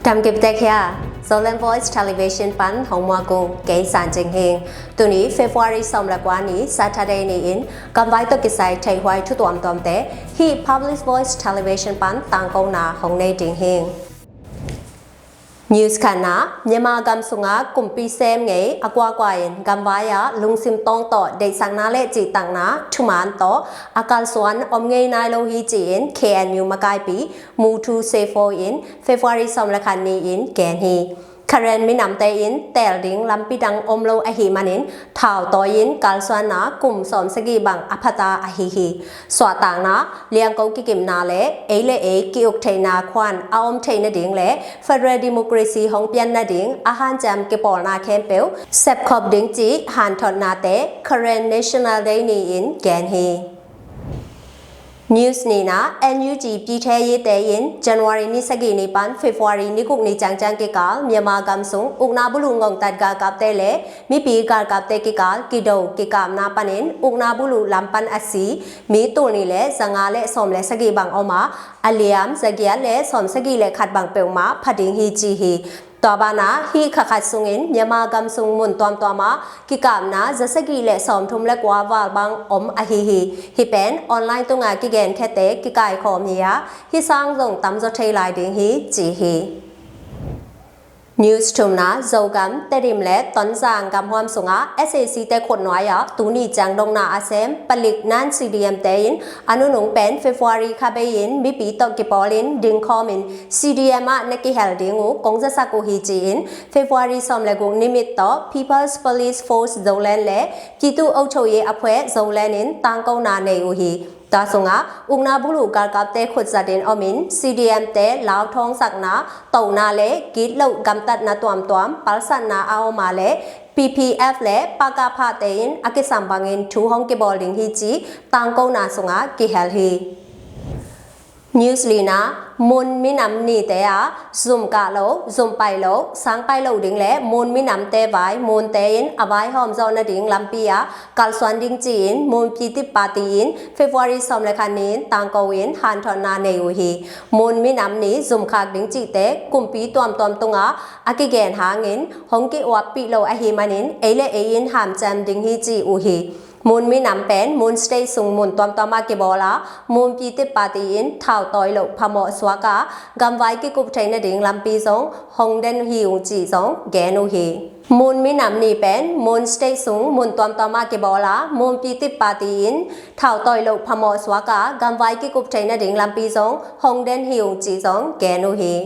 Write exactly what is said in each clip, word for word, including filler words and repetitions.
Dam kip tek hia, Zoland Voice Television pan hong muak ung, kei San Cing Hing. Tuni February sawm le kua ni Saturday ni-in gamvai tawh kisai theihhuai thu tuamtuamte hih Public Voice Television pan tangkona hong nei ding hing. News khatna, Myanmar gam sungah kumpi sem ngei a kuakua in gamvai ah lungsim tawng tawh deihsakna le cihtakna thuman tawh a kalsuan om ngei nai lo hi ci-in K N U makaipi Mu Thu Se Fo in February sawm le khat ni-in gen hi. Karen minamte in teel ding lampi dang om lo ahih manin thau tawi-in kalsuanna kum sawm sagih bang a phata ahi hi. Suahtakna, liangko kikimna le ei le ei ki-uk theihna khuan a om theih nading le federal democracy hong pian nading a hanciam kipawlna khempeuh sepkhop ding cih hanthotnate Karen National Day ni-in gen hi. News nihna, N U G ပြည်ထဲရေး te in January ni sagih ni pan February ni guk ni ciangciang kikal Myanmar gam sung ukna buluh ngongtat galkapte le mipi galkapte kikal kido kikapna panin ukna buluh lam pan a si mi tul nih le zanga le sawm le sagih bang om a, a liam zagiat le sawm sagih le khat bang peuhmah pha ding hi ci hi. Tua banah hih kha khat sungin Myanmar gam sung mun tuamtuam ah kikapna za sagih le sawm thum le kua val bang om ahi hi. Hih pen online tungah kigen khete kikaikhawm hi a, hih sang zong tamzaw thei lai ding hi ci hi. News thumna, Zogam, Tedim le Tonzang gamhuam sungah S A C te khutnuai ah tuni ciang dongna a sem palik nan C D M te in a nunung pen February kha bei-in mipi tawh kipawlin dingkhawmin C D M ah na kihel ding uh kong zasak uh hi ci-in February sawm le guk nimit tawh People's Police Force Zoland le ပြည်သူ့အုပ်ချုပ်ရေးအဖွဲ့ Zoland in tangkona nei uh hi. Tua sungah ukna buluh galkapte khutzatin omin C D M te lauthawng sakna, tohna le gitloh gamtatna tuamtuam palsatna a om a le P P F le P K F te in a kisam bangin thu hong kibawl ding hi ci tangkona sungah kihel hi. News lina, mun minam nite ah zum kah lo, zum pai lo, sang pai lo ding le mun minamte vai munte in a vaihawm zawh nading lampi ah kalsuan ding ci-in Munpi Tip Party in February sawm le khat ni-in tangko in hanthotna nei uh hi. Mun minam ni zumkhak ding cihte kumpi tuamtuam tungah a kigen hangin hong ki-uappih lo ahih manin ei le ei in hamcam ding hi ci uh hi. Mun minam pen Mun State sung mun tuamtuam ah kibawl a, Munpi Tip Party in thau tawi loh phamawh suak a, gamvai kikup thei nading lampi zong hong den hi ung cih zong gen uh hi. Mun minam ni pen Mun State sung mun tuamtuam ah kibawl a, Munpi Tip Party in thau tawi loh phamawh suak a, gamvai kikup thei nading lampi zong hong den hi ung cih zong gen uh hi.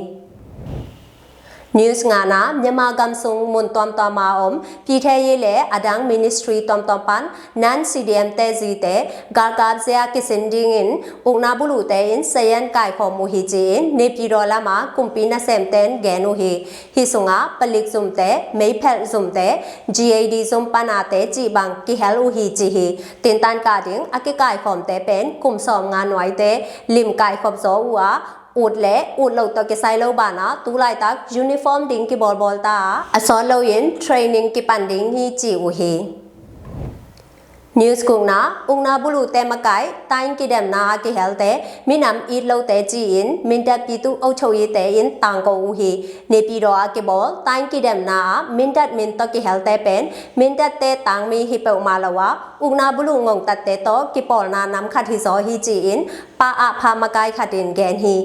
News ngana, Myanmar gam sung mun tuamtuam a om ပြည်ထဲရေး le a dang ministry tuamtuam pan nan C D M te zite galkap zia kisin dingin ukna buluhte in sayan kaikhawm uh hi ci-in Naypyidaw lam ah kumpi nasemte in gen uh hi. Hih sungah palik zumte, meiphelh zumte, G A D zum panate cih bang kihel uh hi ci hi. Tintan kah ding a kikaikhawmte pen kum sawm nga nuaite lim kaikhop zaw uh a, ut le ut loh tawh kisai lo banah tu laitak uniform ding kibawlbawl ta a, a sawt loin training kipan ding hi ci uh hi. News gukna, ukna buluhte makaih taing kidemna a kihelte minam it lote ci-in Mindat ပြည်သူ့အုပ်ချုပ်ရေး te in tangko uh hi. Naypyidaw a kibawl taing kidemna ah Mindat min tawh kihelte pen Mindatte tangmi hi peuhmah lo a, ukna buluh ngongtatte tawh kipawlna nam khat hizaw hi ci-in Pa Ah Pha makai khat in gen hi.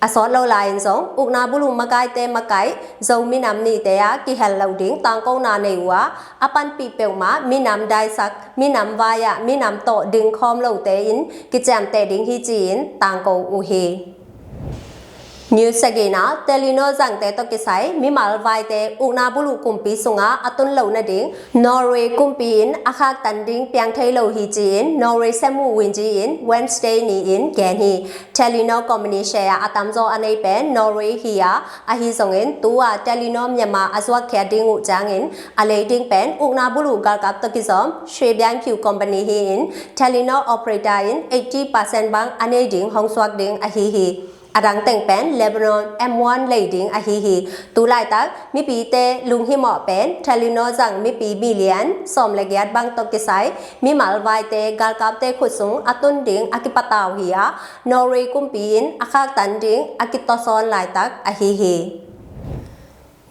A sawt lo lai-in zong ukna buluh makaite makaih Zo minam nite ah kihel loh ding tangkona nei uh a, a panpih peuhmah minam daisak, minam vai ah minam tawh dingkhawm lote in kiciamteh ding hi ci-in tangko uh hi. News sagihna, Telenor zangte tawh kisai mimal vaite ukna buluh kumpi sungah a tun loh nading Norway kumpi in a khaktan ding piang thei lo hi ci-in Norway sem uh winji in Wednesday ni-in gen hi. Telenor company share a tamzaw a nei pen Norway hi a, ahi zongin tu-a Telenor Myanmar a zuakkhiat ding uh ciangin a lei ding pen ukna buluh galkap tawh kizawm Shwe Byain Phyu company hi-in Telenor operator in eighty percent bang a nei ding hong suak ding ahi hi. A dang teng pen Lebanon M one lei ding ahi hi. Tu laitak mipite lunghimawh pen Telenor zang mipi million sawm le giat bang tawh kisai mimal vaite galkapte khut sung a tun ding a kipatau hi a, Norway kumpi in a khaktan ding a kitawsawn laitak ahi hi.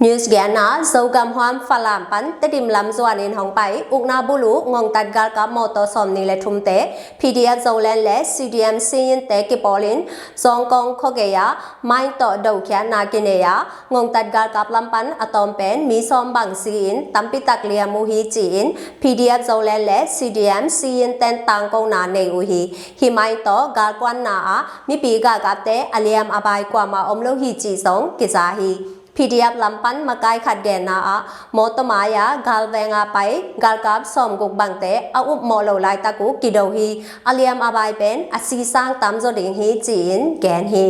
News giatna, Zogam huam Falam pan Tedim lam zuanin hong pai ukna buluh ngongtat galkap mawtaw sawmnih le thumte P D F Zoland le C D M Siyin te kipawlin Zongkong khuagei ah mine tawh dokhiatna kinei a, ngongtat galkap lam pan a tawm pen mi sawm bang si-in tampitak liam uh hi ci-in P D F Zoland le C D M Siyin ten tangkona nei uh hi. Hih mine tawh galkuanna ah mipi galkapte a liam a bai kuamah om lo hi cih zong kiza hi. P D F lam pan makai khat genna ah mawtaw mai-a galveng ah pai galkap sawmguk bangte a upmawh lo laitak uh kido hi. A liam a bai pen a sisang tamzaw ding hi ci-in gen hi.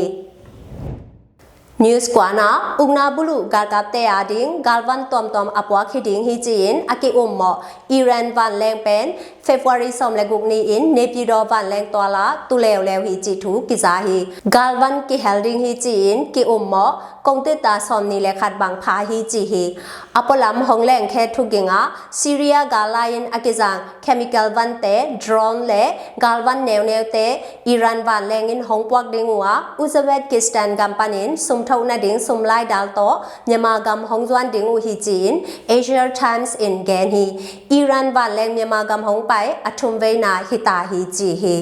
News kuana, ukna buluh galkapte ading galvan tuamtuam a puak hi ding hi ci-in a ki-ummawh Iran vanleng pen February sawm le guk ni-in Naypyidaw vanleng tuala tu leuleu hi cih thu kiza hi. Galvan kihel ding hi ci-in ki-ummawh kongtita sawmnih le khat bang pha hi ci hi. A pualam hong lengkhe thuging ah Syria gal lai-in a kizang chemical vante, drone le galvan neuneute Iran vanleng in hong puak ding uh a, Uzbekistan gam panin sumthoh nading sumlai dal tawh Myanmar gam hong zuan ding uh hi ci-in Asia Times in gen hi. Iran vanleng Myanmar gam hong pai a thumveina hita hi ci hi.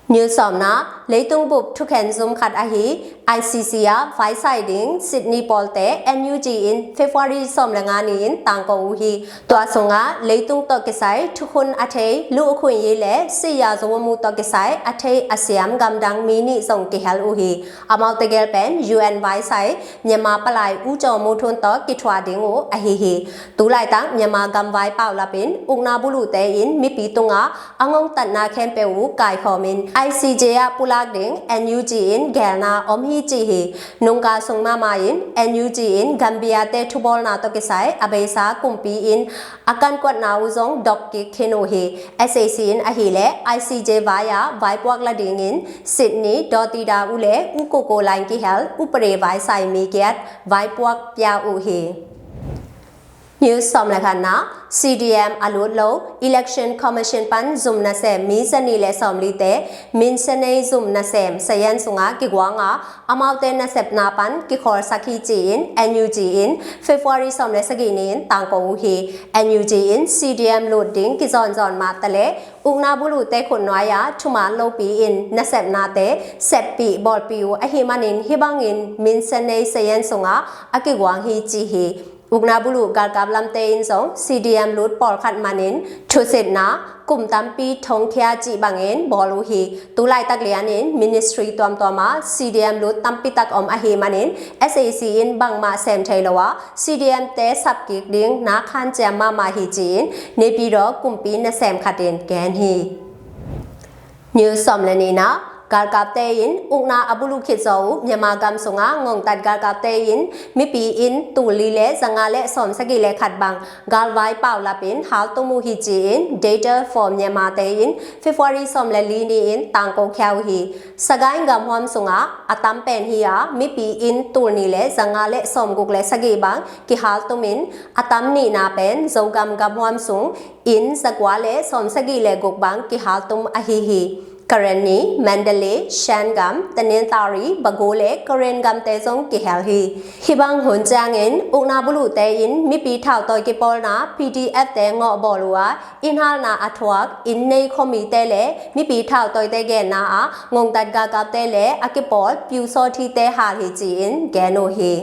News sawmna, leitung bup thukhen zum khat ahi I C C ah vaisai ding Sydney pawlte N U G in February sawm le nga ni-in tangko uh hi. Tua sungah leitung tawh kisai thukhun a thei Lu Khuiyi le siya zungum uh tawh kisai a thei a siam gamdang mi nih zong kihel uh hi. Amaute gel pen U N vaisai Myanmar palai U Kyaw Moe Tun tawh kithuah ding uh ahi hi. Tulaitak Myanmar gam vai paulapin ukna buluhte in mipi tungah a ngongtatna khempeuh uh kaikhawmin I C J ah pulak ding N U G in gelna om hi ci hi. Nungka sung mahmah in N U G in Gambia te thubawlna tawh kisai a beisa kumpi in a kankuatna uh zong dok kik khin uh hi. S A C in ahileh I C J vai-ah vaipuak la dingin Sydney dawtida uh le U Koko Laing kihel upade vaisai mi giat vaipuak pia uh hi. News sawm le khatna, C D M a lut lo Election Commission pan zum nasem mi zanih le sawmlite Myitkyina zum nasem sayan sungah kiguang a, amaute nasepna pan kikhawlsak hi ci-in N U G in February sawm le sagih ni-in tangko uh hi. N U G in C D M lut ding kizawnzawn mahtaleh ukna buluhte khut nuai-ah thuman lopi in nasepnate seppih bawlpih uh ahih manin hih bangin Myitkyina sayan sungah a kiguang hi ci hi. Ukna buluh galkap lamte in zong C D M lut pawlkhat manin thusitna kum tampi thongkhia cih bangin bawl uh hi. Tulaitak lianin ministry tuamtuam ah C D M lut tampitak om ahih manin S A C in bangmah sem thei lo a, C D M te sapkik ding nak hanciam mahmah hi ci-in Naypyidaw kumpi nasem khat in gen hi. News sawm le nihna, galkapte in ukna a buluh khit zaw uh Myanmar gam sungah ngongtat galkapte in mipi inn tul li le zanga le sawmsagih le khat bang galvai paulapin haltum uh hi ci-in Data for Myanmar te in February sawm le li ni-in tangko khia uh hi. Sagaing gamhuam sungah a tam pen hi a, mipi inn tul nih le zanga le sawmguk le sagih bang kihaltumin a tam nihna pen Zogam gamhuam sung inn zakua le sawmsagih le guk bang kihaltum ahi hi. Karenni, Mandalay, Shan gam, Tanintharyi, Bago le Karen gamte zong kihel hi. Hih bang hun ciangin ukna buluhte in mipi thautawi kipawlna P D F te ngawhbawl uh a, inn halna a thuak inn nei khuamite le mipi thautawite genna ah ngongtat galkapte le a kipawl pyusawthite hal hi ci-in gen uh hi.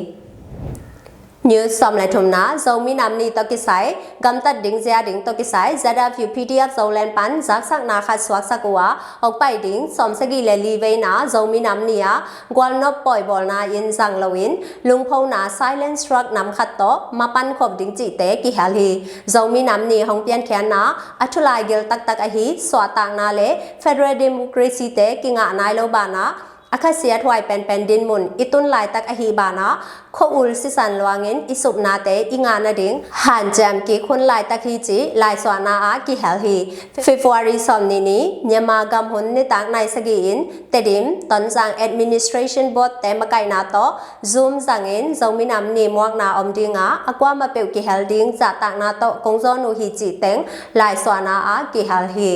News sawm le thumna, Zomi Nam Ni tawh kisai gamtat ding zia ding tawh kisai Z R U P D F Zoland pan zaksakna khat suaksak uh a, hong pai ding sawmsagih le li veina Zomi Nam Ni ah gualnop pawibawlna in zang loin lungphona silent strike nam khat tawh mapan khop ding cihte kihel hi. Zomi Nam Ni hong piankhiatna a thulaigil taktak ahi suahtakna le federal democracy te kingah nai lo banah a khasiathuai penpen dinmun i tun laitak ahi banah khua-ul sisan luangin i supnate i ngah nading hanciam kik hun laitak hi cih laisuahna ah kihel hi. February sawmnih ni Myanmar gam hun nitak nai sagih in Tedim, Tonzang Administration Board te makaihna tawh Zoom zangin Zomi Nam Ni muakna om ding a, a kuamah peuh kihel ding zahtakna tawh kong zawn uh hi cih teng laisuahna ah kihel hi.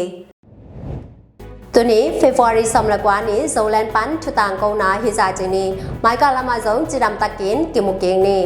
Tuni February sawm le kua ni, Zoland pan thutangkona hizah ci ni. Maika lamah zong cidamtakin kimu kik ni.